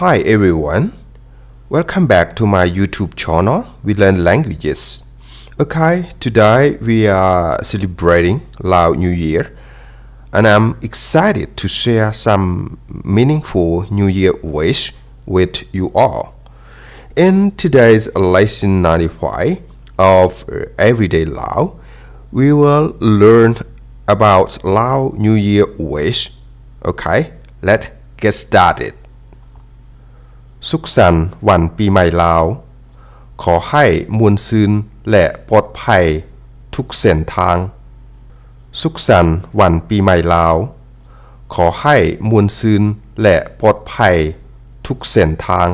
Hi everyone, welcome back to my YouTube channel, We Learn Languages. Okay, today we are celebrating Lao New Year, and I'm excited to share some meaningful New Year wish with you all. In today's lesson ninety-five of Everyday Lao, we will learn about Lao New Year wish. Okay, let's get started. ສຸກສັນວັນປີໃໝ່ລາວ. ຂໍໃຫ້ມ່ວນຊື່ນ ແລະ ປອດໄພທຸກເສັ້ນທາງ. ສຸກສັນວັນປີໃໝ່ລາວ. ຂໍໃຫ້ມ່ວນຊື່ນ ແລະ ປອດໄພທຸກເສັ້ນທາງ.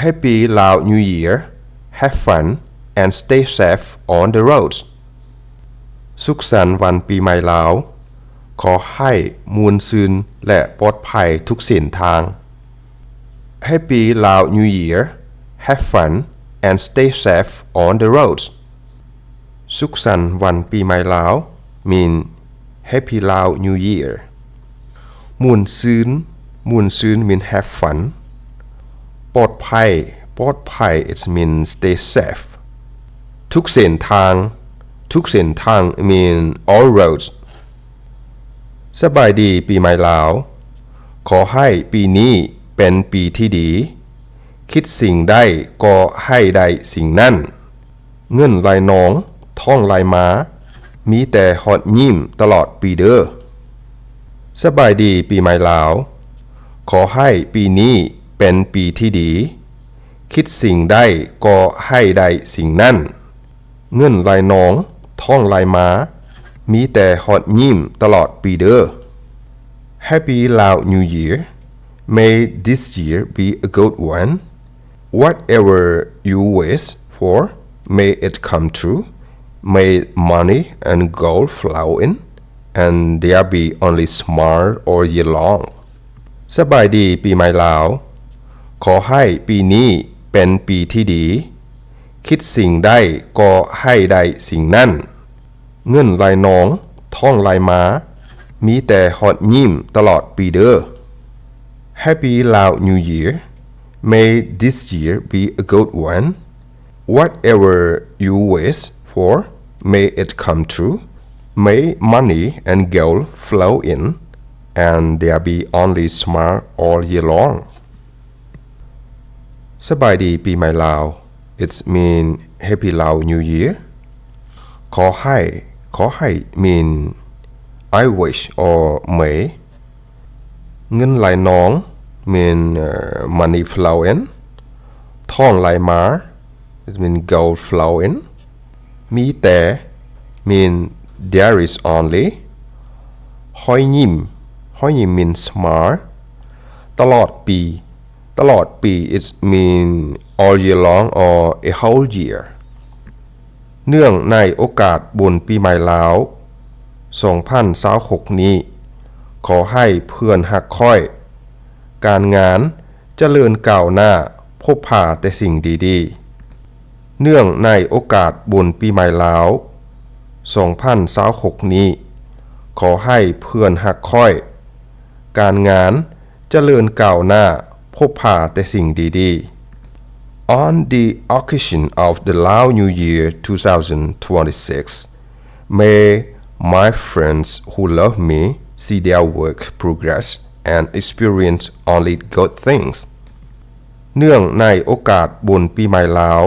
Happy Lao New Year. Have fun and stay safe on the roads. ສຸກສັນວັນປີໃໝ່ລາວ. ຂໍໃຫ້ມ່ວນຊື່ນ ແລະ ປອດໄພທຸກເສັ້ນທາງ. Happy Lao New Year. Have fun and stay safe on the roads. ສຸກສັນວັນປີໃໝ່ລາວ mean Happy Lao New Year. ມ່ວນຊື່ນ. ມ່ວນຊື່ນ mean have fun. ປອດໄພ. ປອດໄພ it mean stay safe. ທຸກເສັ້ນທາງ. ທຸກເສັ້ນທາງ mean all roads. ສະບາຍດີປີໃໝ່ລາວ. ຂໍໃຫ້ປີນີ້ເປັນປີທີ່ດີ. ຄິດສິ່ງໃດກໍໃຫ້ໄດ້ສິ່ງນັ້ນ. ເງິນໄຫຼນອງ, ທອງໄຫຼມາ, ມີແຕ່ຮອຍຍິ້ມຕະຫຼອດປີເດີ. ສະບາຍດີປີໃໝ່ລາວ. ຂໍໃຫ້ປີນີ້ເປັນປີທີ່ດີ. ຄິດສິ່ງໃດກໍໃຫ້ໄດ້ສິ່ງນັ້ນ. ເງິນໄຫຼນອງ, ທອງໄຫຼມາ, ມີແຕ່ຮອຍຍິ້ມຕະຫຼອດປີເດີ. Happy Lao New Year. May this year be a good one. Whatever you wish for, may it come true. May money and gold flow in, and there be only smile all year long. ສະບາຍດີປີໃໝ່ລາວ. ຂໍໃຫ້ປີນີ້ເປັນປີທີ່ດີ. ຄິດສິ່ງໃດກໍໃຫ້ໄດ້ສິ່ງນັ້ນ. ເງິນໄຫຼນອງ, ທອງໄຫຼມາ, ມີແຕ່ຮອຍຍິ້ມຕະຫຼອດປີເດີ. Happy Lao New Year. May this year be a good one. Whatever you wish for, may it come true. May money and gold flow in, and there be only smile all year long. ສະບາຍດີປີໃໝ່ລາວ. It mean Happy Lao New Year. ຂໍໃຫ້. ຂໍໃຫ້ mean I wish or may. ເງິນໄຫຼນອງ mean, uh, money flow in. ທອງໄຫຼມາ it mean gold flow in. ມີແຕ່ mean there is only. ຮອຍຍິ້ມ. ຮອຍຍິ້ມ mean smile. ຕະຫຼອດປີ. ຕະຫຼອດປີ it mean all year long or a whole year. ເນື່ອງໃນໂອກາດບຸນປີໃໝ່ລາວ ສອງພັນຊາວຫົກນີ້, ຂໍໃຫ້ເພື່ອນຮັກຂ້ອຍ ການງານຈະເລີນກ້າວໜ້າ, ພົບພາແຕ່ສິ່ງດີໆ. ເນື່ອງໃນໂອກາດບຸນປີໃໝ່ລາວ ສອງພັນຊາວຫົກນີ້, ຂໍໃຫ້ເພື່ອນຮັກຂ້ອຍ ການງານຈະເລີນກ້າວໜ້າ, ພົບພາແຕ່ສິ່ງດີໆ. On the occasion of the Lao New Year two thousand twenty-six, may my friends who love me see their work progress and experience only good things. ເນື່ອງໃນໂອກາດບຸນປີໃໝ່ລາວ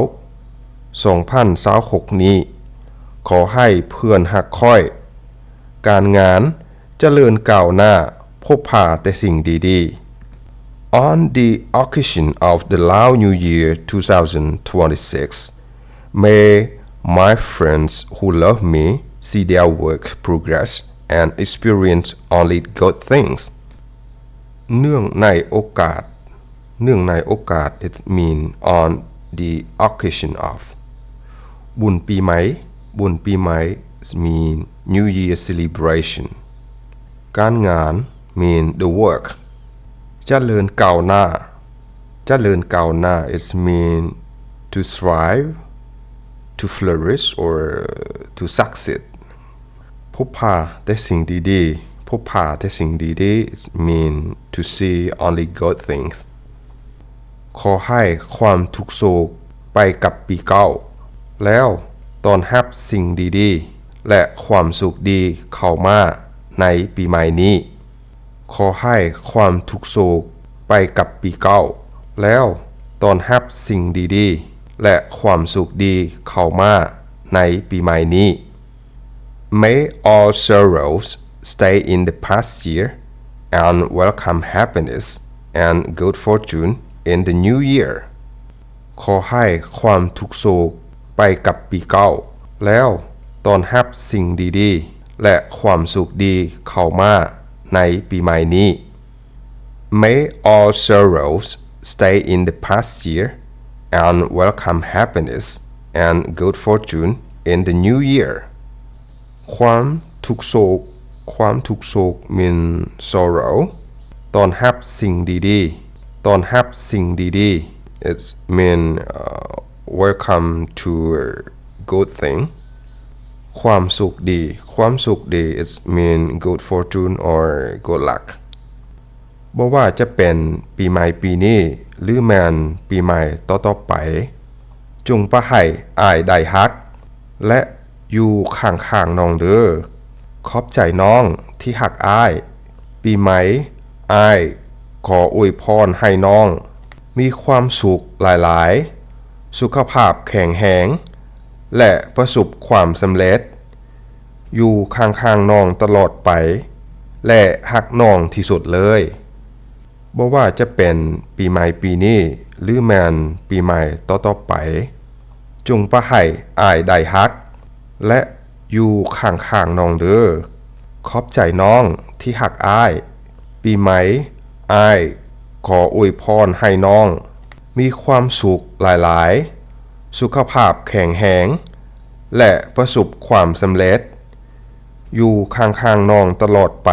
ສອງພັນຊາວຫົກນີ້, ຂໍໃຫ້ເພື່ອນຮັກຂ້ອຍ ການງານຈະເລີນກ້າວໜ້າ, ພົບພາແຕ່ສິ່ງດີໆ. On the occasion of the Lao New Year two thousand twenty-six, may my friends who love me see their work progress and experience only good things. ເນື່ອງໃນໂອກາດ. ເນື່ອງໃນໂອກາດ it mean on the occasion of. ບຸນປີໃໝ່. ບຸນປີໃໝ່ mean New Year celebration. ການງານ mean the work. ຈະເລີນກ້າວໜ້າ. ຈະເລີນກ້າວໜ້າ it mean to thrive, to flourish or to succeed. ພົບພາແຕ່ສິ່ງດີໆ. ພົ ພົບພາແຕ່ສິ່ງດີໆ it mean to see only good things. ຂໍໃຫ້ຄວາມທຸກໂສກໄປກັບປີເກົ່າ ແລ້ວຕ້ອນຮັບສິ່ງດີໆ ແລະ ຄວາມໂຊກດີເຂົ້າມາໃນປີໃໝ່ນີ້. ຂໍໃຫ້ຄວາມທຸກໂສກໄປກັບປີເກົ່າ ແລ້ວຕ້ອນຮັບສິ່ງດີໆ ແລະ ຄວາມໂຊກດີເຂົ້າມາໃນປີໃໝ່ນີ້. May all sorrows stay in the past year and welcome happiness and good fortune in the new year. ຂໍໃຫ້ຄວາມທຸກໂສກໄປກັບປີເກົ່າ ແລ້ວຕ້ອນຮັບສິ່ງດີໆ ແລະ ຄວາມໂຊກດີເຂົ້າມາໃນປີໃໝ່ນີ້. May all sorrows stay in the past year and welcome happiness and good fortune in the new year. ຄວາມທຸກໂສກ ຄວາມທຸກໂສກ mean sorrow. ຕ້ອນຮັບສິ່ງດີໆ ຕ້ອນຮັບສິ່ງດີໆ it mean, uh, welcome to good thing. ຄວາມໂຊກດີ ຄວາມໂຊກດີ it mean good fortune or good luck. ບໍ່ວ່າຈະເປັນປີໃໝ່ປີນີ້ ຫຼື ແມ່ນປີໃໝ່ຕໍ່ໆໄປ, ຈົ່ງປະໃຫ້ອ້າຍໄດ້ຮັກ ແລະ ຢູ່ຂ້າງໆນ້ອງເດີ. ຂອບໃຈນ້ອງທີ່ຮັກອ້າຍ. ປີໃໝ່ ອ້າຍຂໍອວຍພອນໃຫ້ນ້ອງມີຄວາມສຸກຫຼາຍໆ, ສຸຂະພາບແຂງແຮງ ແລະ ປະສົບຄວາມສຳເລັດ. ຢູ່ຂ້າງໆນ້ອງຕະຫຼອດໄປ ແລະ ຮັກນ້ອງທີ່ສຸດເລີຍ. ບໍ່ວ່າຈະເປັນປີໃໝ່ປີນີ້ ຫຼື ແມ່ນປີໃໝ່ຕໍ່ໆໄປ, ຈົ່ງປະໃຫ້ອ້າຍໄດ້ຮັກ ແລະ ຢູ່ຂ້າງໆນ້ອງເດີ. ຂອບໃຈນ້ອງທີ່ຮັກອ້າຍ. ປີໃໝ່ ອ້າຍຂໍອວຍພອນໃຫ້ນ້ອງມີຄວາມສຸກຫຼາຍໆ, ສຸຂະພາບແຂງແຮງ ແລະ ປະສົບຄວາມສຳເລັດ. ຢູ່ຂ້າງໆນ້ອງຕະຫຼອດໄປ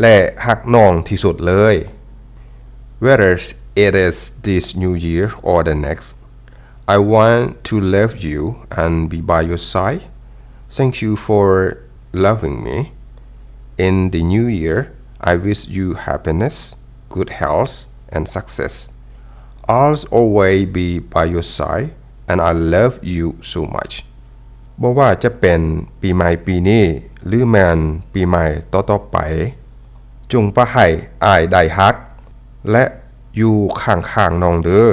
ແລະ ຮັກນ້ອງທີ່ສຸດເລີຍ. Whether it is this new year or the next, I want to love you and be by your side. Thank you for loving me. In the new year, I wish you happiness, good health, and success. I'll always be by your side, and I love you so much. ບໍ່ວ່າຈະເປັນປີໃໝ່ປີນີ້ ຫຼື ແມ່ນປີໃໝ່ຕໍ່ໆໄປ, ຈົ່ງປະໃຫ້ອ້າຍໄດ້ຮັກ ແລະ ຢູ່ຂ້າງໆນ້ອງເດີ.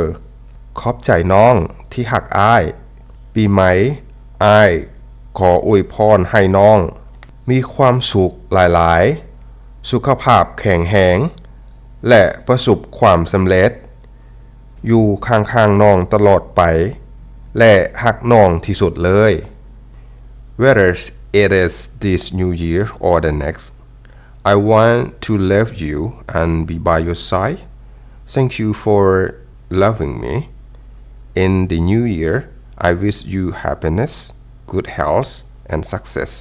ຂອບໃຈນ້ອງທີ່ຮັກອ້າຍ. ປີໃໝ່ ອ້າຍຂໍອວຍພອນໃຫ້ນ້ອງມີຄວາມສຸກຫຼາຍໆ, ສຸຂະພາບແຂງແຮງ ແລະ ປະສົບຄວາມສຳເລັດ. ຢູ່ຂ້າງໆນ້ອງຕະຫຼອດໄປ ແລະ ຮັກນ້ອງທີ່ສຸດເລີຍ. Whether it is this new year or the next, I want to love you and be by your side. Thank you for loving me. In the new year, I wish you happiness, good health, and success.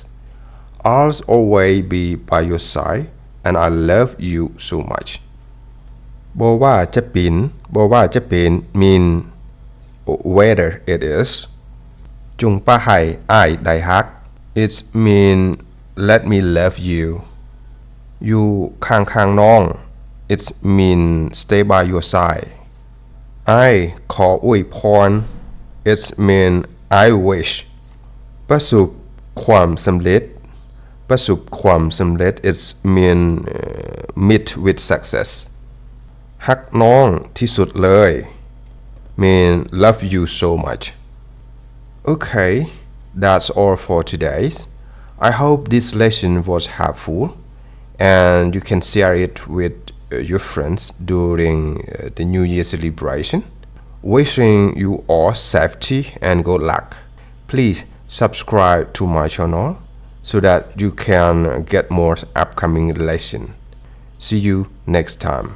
I'll always be by your side, and I love you so much. ບໍ່ວ່າຈະເປັນ ບໍ່ວ່າຈະເປັນ mean whether it is, ຈົ່ງປະໃຫ້ອ້າຍໄດ້ຮັກ. It mean let me love you. ຢູ່ຂ້າງໆນ້ອງ. It mean stay by your side. ອ້າຍຂໍອວຍພອນ. It mean I wish. ປະສົບຄວາມສຳເລັດ. ປະສົບຄວາມສຳເລັດ. It mean, uh, meet with success. ຮັກນ້ອງທີ່ສຸດເລີຍ. Mean love you so much. Okay, that's all for today. I hope this lesson was helpful and you can share it with, uh, your friends during, uh, the New Year celebration. Wishing you all safety and good luck. Please subscribe to my channel so that you can get more upcoming lesson. See you next time.